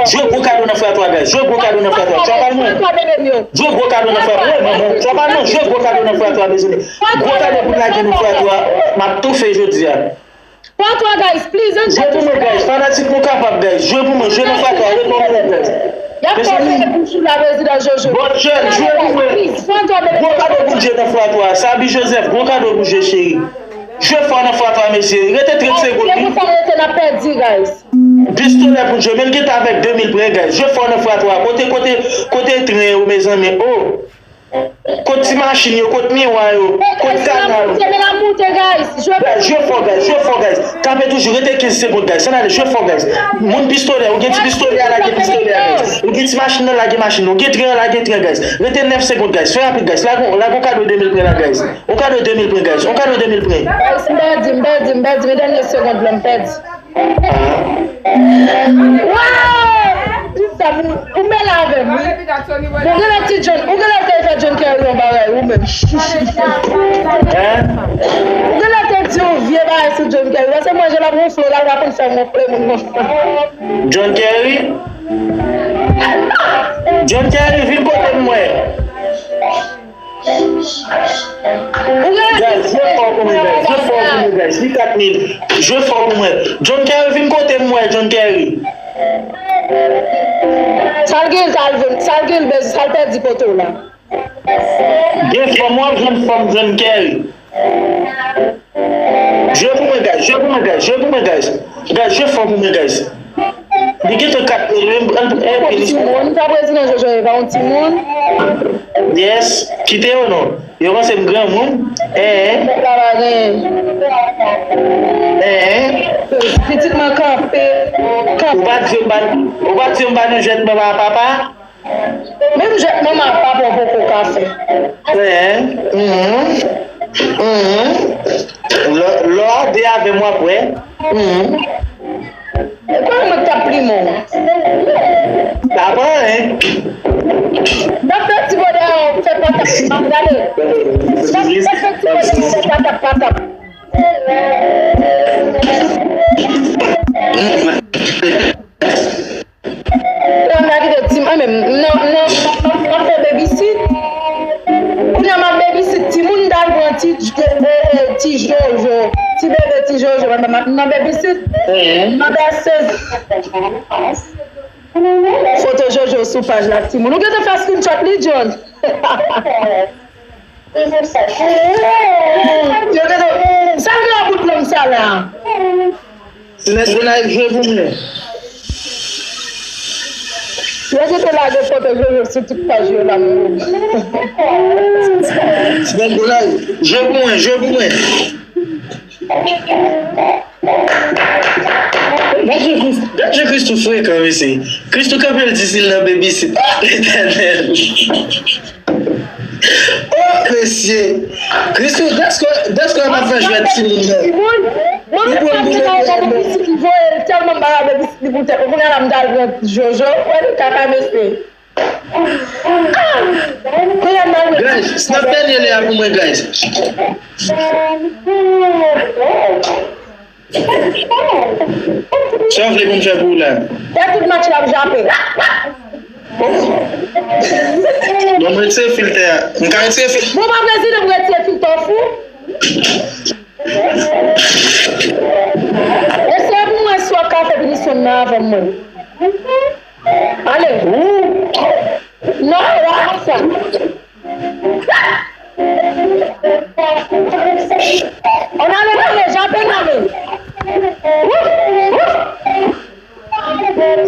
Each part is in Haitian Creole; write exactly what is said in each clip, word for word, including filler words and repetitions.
Jwe gwo kado nan frè a twa, guys. Jwe gwo kado nan frè a twa. Twa pa l mwen. Jwe gwo kado nan frè a twa. Wi, manman. Twa pa l non. Jwe gwo kado nan frè a twa, mezanmi. Gwo kado pou n lage nan frè a twa. M ap toufe jodi a. Frè a twa, guys, please, ann jwe pou mwen, guys. Fanatik nou kapab, guys. Jwe pou mwen. Jwe nan frè a twa. Jwe pou mwen, guys. Y ap fè bouch ou la, prezidan Jojo. Bon, jwe, jwe pou mwen. Gwo kado pou n jwe nan frè a twa. Sabi Joseph, gwo kado pou jwe, cheri. Jwe fò nan frè a twa, mesye. Rete trant segonn, wi. Konsa rete, n ap pèdi, guys. Pistolè pou n jwe, men l gentan avèk de mil pwen, guys. Jwe fò nan frè a twa. Kote, kote, kote tren yo, mezanmi? Oh. Kot ti machin yo, kot miwa yo, kot kanal? Guys, jwe fò, guys. Jwe fò. Guys, jwe fò, guys. Jwe fò, guys. Tape toujou, rete kenz segonn, guys. Ann ale, jwe fò, guys. Moun pistolè, ou gen ti pistolè a, lage pistolè a, guys. Ou gen ti machin nan, lage machin nan. Ou gen tren an, lage tren, guys. Rete nèf segonn, guys. Fè rapid, guys. Lage, lage yon kado de mil pwen la, guys. Yon kado de mil pwen, guys. Yon kado de mil pwen. Guys, m pèdi, m pèdi, m pèdi. Men dènye segonn la, m pèdi. Waw! Ou mele avè m, wi. Ou genlè ti John, ou genlè te fè John Kerry yon bagay, ou menm. Ou genlè te di yon vye bagay sou John Kerry. Paske mwen, jan l ap wonfle la, l pa konn fè m wonfle moun konsa. John Kerry? John Kerry, vin kote m wè. Guys, jwe fò pou mwen, guys. Jwe fò pou mwen, guys. Li kat mil. Jwe fò pou mwen. John Kerry, vin kote m wè, John Kerry. Sa l gen, sa l vin, sa l gen, bèz, sa l pèdi kote w la. Gen fanm, w ap jwenn fanm, John Kerry. Jwe pou mwen, guys. Jwe pou mwen, guys. Jwe pou mwen, guys. Guys, jwe fò pou mwen, guys. Li gentan kat mil, menm, an, an, an, timoun, sa prezidan Jojo ye, pa yon timoun. Yes, kite yo non. Yo panse m granmoun. Eh, eh. Sa pa gen. Eh, eh. Pitit mwen kanpe, kanpe. Ou pa di yo m pa, ou pa di yo m pa nan jwèt mwen pa papa. Menm jwèt manman ak papa w poko ka fè. Eh, mhm, mhm. Lò, lò a de avè m w ap wè. Mhm. E kwa mwen k t ap plimen w? Apa, hein? N ap fè ti bò dèyè w, fè patap, m ap gade. N ap fè ti bò dèyè w, fè patap, patap. Nan, nan, kite ti, mwen menm, nan, nan, m ap fè babysit. Kounye a m ap babysit timoun, m t al pran ti, eh, eh, ti Jojo, ti bebe ti Jojo, m ap, m ap nan babysit. Pandan sez. Foto Jojo sou paj la, timoun. Ou gentan fè screenshot li, John? Yo gentan, sa l gen nan bout long sa la? Nèg Gonayiv jwe pou mwen. Yo gentan lage foto Jojo sou tout paj yo la, menm. Nèg Gonayiv, jwe pou mwen, jwe pou mwen. Gad jan Christoo, gad jan Christoo frekan, mesye. Christoo kanpe, l di si l nan babysit. Ah, Letènèl! Oh, mesye! Christoo, dèske, dèske w ap fè jwèt timoun nan. Li pran pou mwen, mwen, mwen. Tèlman m pa ka babysit li pou tèt mwen. Kounye a la, m t al pran Jojo. Wè li kaka, mesye. Guys, snap dènye lè a pou mwen, guys. Sa w vle pou m fè pou ou la? Fè tout match la ap jape. Bon, mwen retire filtè a. M ka retire filtè. Bon, pa prezidan, m retire filtè w fou. Eseye pou mwen si w ap ka fè pinisyon nan avè mwen. Ale. Non, w ap fè sa. Ann ale, ale, jape, ale.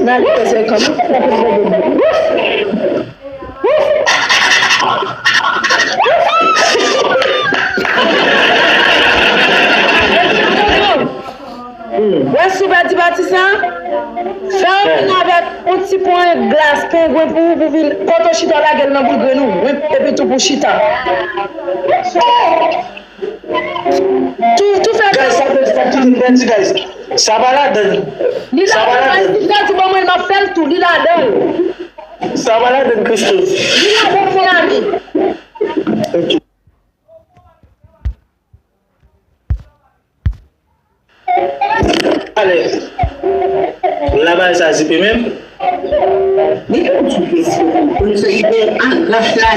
N ale, se kòman. Wè, si w pèdi pati sa, fè w vin avèk yon ti pwen glas pengwen pou ou, pou vin kote w chita, lage l nan boul grenn ou, wi, epi tou pou chita. Tou, tou fè. Guys, sa fè, sa fè m pèdi, guys. Sa pa ladan. Li ladan, guys, li pèdi, ban mwen, m ap fè l tou, li ladan. Sa pa ladan, Christoo. Li ladan, mon ami. Ok. Ale. La bagay sa zipe menm. Li te yon ti kesyon. Pou nou se li te an gach la.